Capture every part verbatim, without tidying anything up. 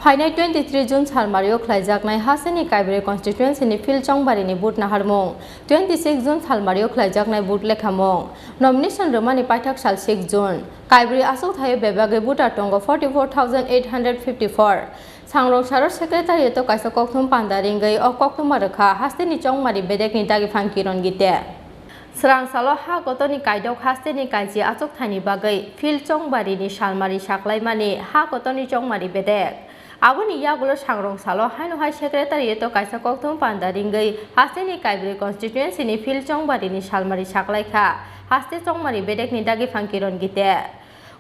Phainai twenty three June salmario khlaijaknai hasteni Kaibroi constituency ni field chongbarini vote naharmung, twenty six June salmario khlaijaknai vote lekhamung, nomination rwmani paithak sal six June. Kaibroi achukthai bebagwi voter tongo forty four thousand eight hundred fifty four. Sangrong saro secretariat o kaisa kokthum panda ringwi o koktwma rwkha hasteni chongmari bedekni dagiphang Kiron Gite. Srang salo ha kotorni kaidok hasteni kaiji achukthaini bagwi field chongbarini salmari saklaimani ha kotorni chongmari bedek. Aboni yagulo sangrong salo haino hai secretariat o kaisa kokthum panda ringwi hasteni Kaibroi constituency ni field chongbarini salmari saklaikha haste chongmari bedekni dagiphang Kiron Gite.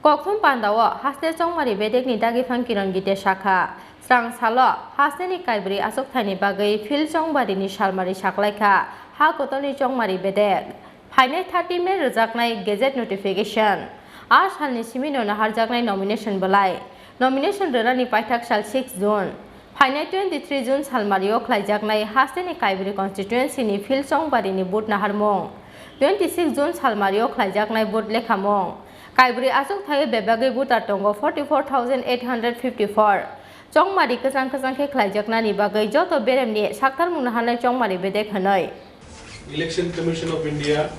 Kokthum pandao haste chongmari bedekni dagiphang Kiron Gite sakha, srang salo hasteni Kaibroi achukthaini bagwi field chongbarini salmari saklaikha ha kotorni chongmari bedek. Phainai thirty May rwjaknai gazette notification. A salni simino naharjaknai nomination bwlai. Nomination rwnani paithak sal six June. Phainai twenty three June salmario khlaijaknai hasteni Kaibroi constituency ni field chongbarini vote naharmung. Twenty six June salmario khlaijaknai vote lekhamung. Kaibroi achukthai bebagwi voter tongo forty four thousand eight hundred fifty four. Chongmari kwchang kwchang khe khlaijaknani bagwi joto beremni saktarmung naharnai chongmari bedek hwnwi. Election Commission of India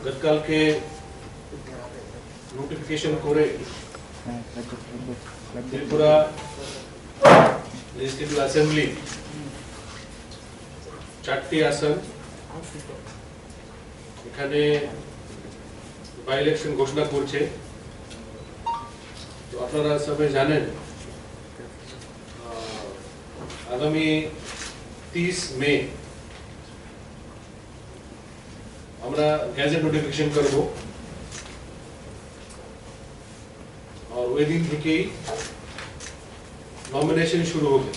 গতকালকে নোটিফিকেশন করে Tripura legislative assembly চারটি আসন, এখানে by election ঘোষণা করছে। তো আপনারা সবাই জানেন, আহ, আগামী তিরিশ মে আমরা গেজেট নোটিফিকেশন করব। আর ওই দিন থেকেই নমিনেশন শুরু হবে।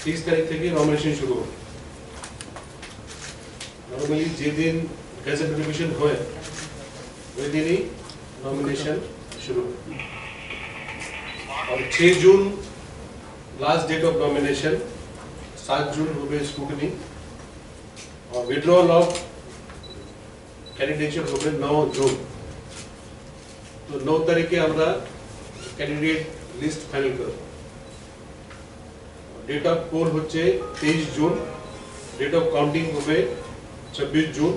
তিরিশ তারিখ থেকে নমিনেশন শুরু হবে। নর্মালি যেদিন গেজেট নোটিফিকেশন হয়, ওই দিনই নমিনেশন শুরু হয়। আর ছয় জুন লাস্ট ডেট অফ নমিনেশন, সাত জুন হবে স্ক্রুটিনি। আর উইথড্রয়াল অফ ক্যান্ডিডেটস হবে ন জুন। তো ন তারিখে আমরা ক্যান্ডিডেট লিস্ট ফাইনাল করব। ডেট অফ পোল হচ্ছে তেইশ জুন, ডেট অফ কাউন্টিং হবে ছাব্বিশ জুন।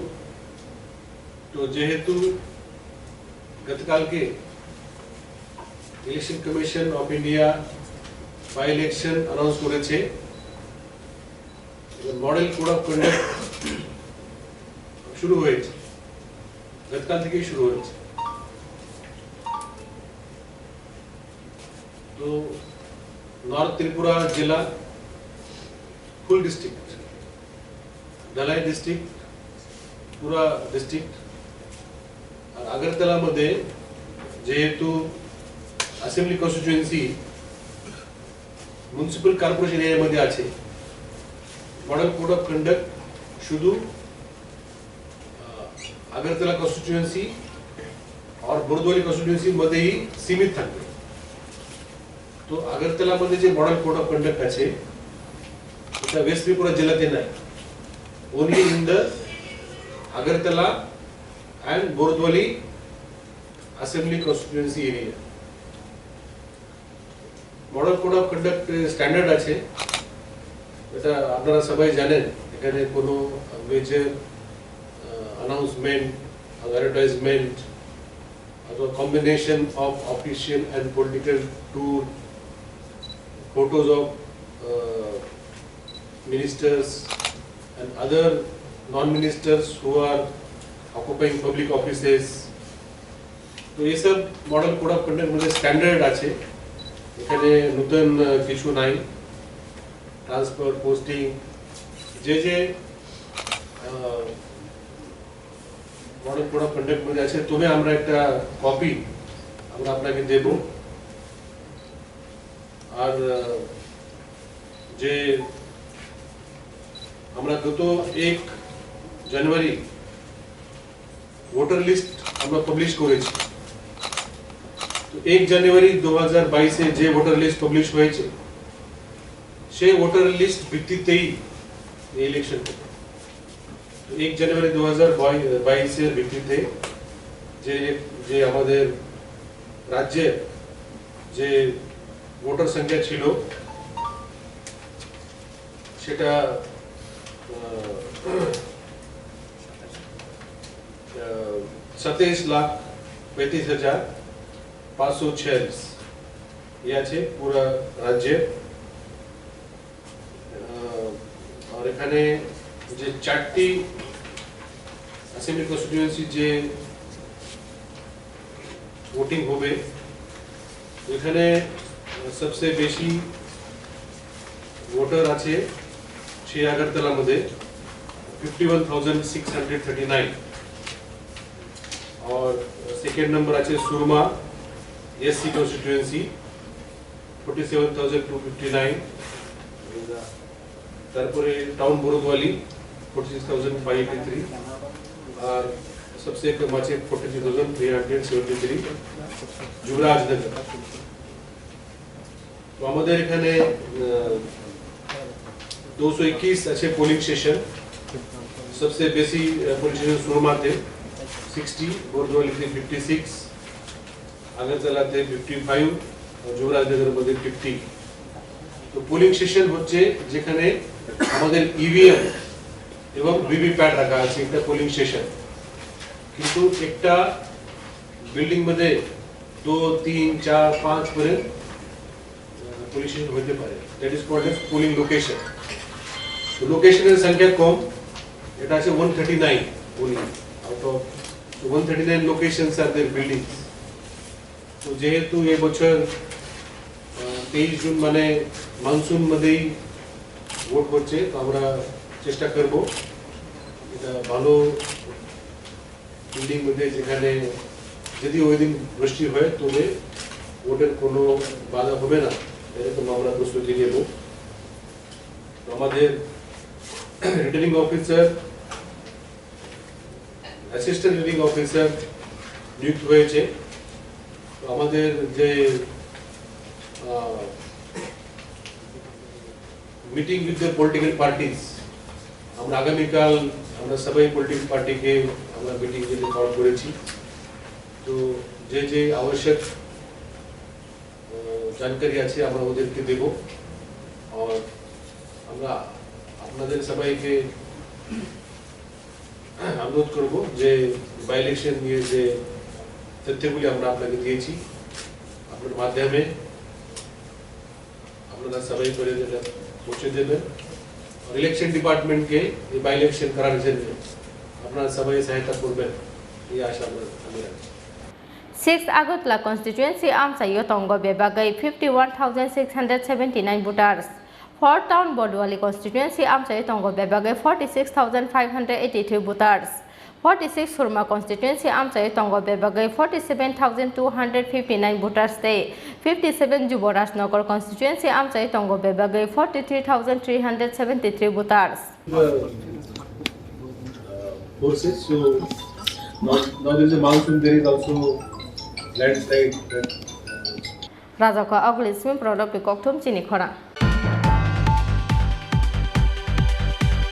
তো যেহেতু গতকালকে Election Commission of India by election announce করেছে, মডেল কোড অফ কন্ডাক্ট শুরু হয়েছে, গতকাল থেকেই শুরু হয়েছে। তো নর্থ ত্রিপুরা জেলা ফুল ডিস্ট্রিক্ট, ধলাই ডিস্ট্রিক্ট, পুরা ডিস্ট্রিক্ট, আর আগরতলার মধ্যে যেহেতু অ্যাসেম্বলি কনস্টিটিউয়েন্সি মিউনিসিপ্যাল কর্পোরেশন এরিয়ার মধ্যে আছে, মডেল কোড অফ কন্ডাক্ট শুধু আহ, আগরতলা কনস্টিটিউয়েন্সি আর বরদোয়ালি কনস্টিটিউয়েন্সির মধ্যেই সীমিত থাকবে। তো আগরতলার মধ্যে যে মডেল কোড অফ কন্ডাক্ট আছে, এটা ওয়েস্ট ত্রিপুরা জেলাতে নাই, only in the Agartala and Bordwali assembly constituency area. Model code of conduct standard আছে, এটা আপনারা সবাই জানেন। এখানে কোনো মেজর অ্যানাউন্সমেন্ট, অ্যাডভার্টাইজমেন্ট অথবা combination of official and political tour, photos of ministers and other non-ministers who are occupying public offices, তো এইসব মডেল কোড অফ কন্ডাক্ট মধ্যে স্ট্যান্ডার্ড আছে। এখানে নতুন আহ, কিছু নাই। ট্রান্সফার, পোস্টিং, যে যে মডেল কোড অফ কন্ডাক্ট মধ্যে আছে, তবে আমরা একটা কপি আমরা আপনাকে দেব। আর আহ, যে আমরা গত এক জানুয়ারি ভোটার লিস্ট আমরা পাবলিশ করেছি। তো এক জানুয়ারি দু হাজার বাইশে যে ভোটার লিস্ট পাবলিশ হয়েছে, সেই ভোটার লিস্ট ভিত্তিতেই ইলেকশন হবে। তো এক জানুয়ারি দু হাজার বাইশের ভিত্তিতে যে যে আমাদের রাজ্যের যে ভোটার সংখ্যা ছিল সেটা সাতাইশ লাখ পঁয়ত্রিশ হাজার পাঁচশো ছিয়াল্লিশ। ইয়ে আছে পুরা রাজ্যে। আহ, আর এখানে যে চারটি অ্যাসেম্বলি কনস্টিটিউয়েন্সি যে ভোটিং হবে, এখানে সবচেয়ে বেশি ভোটার আছে সেই আগরতলা মধ্যে, fifty one thousand six hundred thirty nine. আর সেকেন্ড নম্বর আছে Surma SC constituency, forty seven thousand two fifty nine. তারপরে town Bardowali, forty six thousand five eighty three. আর সবচেয়ে কম আছে forty three thousand three hundred seventy three, Jubarajnagar. তো আমাদের এখানে দুশো একুশ আছে পোলিং স্টেশন। সবচেয়ে বেশি পোলিং স্টেশন সুরমাতে, সিক্সটি, বরদোয়ালিতে ফিফটি সিক্স, আগরতলাতে ফিফটি ফাইভ, যুবরাজনগরের মধ্যে ফিফটি। তো পোলিং স্টেশন হচ্ছে যেখানে আমাদের ইভিএম এবং ভিভিপ্যাট রাখা আছে, একটা পোলিং স্টেশন। কিন্তু একটা বিল্ডিং মধ্যে দু, তিন, চার, পাঁচ করে পোলিং স্টেশন হইতে পারে। That is called as polling location. তো লোকেশনের সংখ্যা কম, এটা আছে one thirty nine polling, out of one thirty nine locations আর দেয়ার বিল্ডিংস। তো যেহেতু এই বছর তেইশ জুন মানে মনসুন মধ্যেই ভোট হচ্ছে, তো আমরা চেষ্টা করব এটা ভালো বিল্ডিং মধ্যে, যেখানে যদি ওই দিন বৃষ্টি হয় তবে ভোটের কোনো বাধা হবে না, এরকম আমরা প্রস্তুতি নেব। তো আমাদের returning officer, assistant returning officer নিযুক্ত হয়েছে। তো আমাদের যে meeting with the political parties, আমরা আগামীকাল আমরা সবাই পলিটিক্যাল পার্টিকে আমরা মিটিং যেতে কল করেছি। তো যে যে আবশ্যক জানকারি আছে আমরা ওদেরকে দেব। আর আমরা আপনাদের সবাইকে অনুরোধ করব যে বাই ইলেকশন নিয়ে যে তথ্যগুলি আমরা আপনাকে দিয়েছি, আপনার মাধ্যমে আপনারা সবাই করে যেটা পৌঁছে দেবেন। আর ইলেকশন ডিপার্টমেন্টকে এই বাই ইলেকশন করার জন্য আপনারা সবাই সহায়তা করবেন, এই আশা আমরা আমি রাখছি। Six Agartala constituency amchaio tongo bebagwi fifty one thousand six hundred seventy nine voters. Four Town Bordwali constituency amchaio tongo bebagwi forty six thousand five hundred eighty three voters. Forty six Surma constituency amchaio tongo bebagwi forty seven thousand two hundred fifty nine voters tei fifty seven Juborajnagar constituency amchaio tongo bebagwi forty three thousand three hundred seventy three voters. Forces. So now, now there is a monsoon, there is also landslide. Rajako Aguli Simi Product Kokthum Chini Khorang.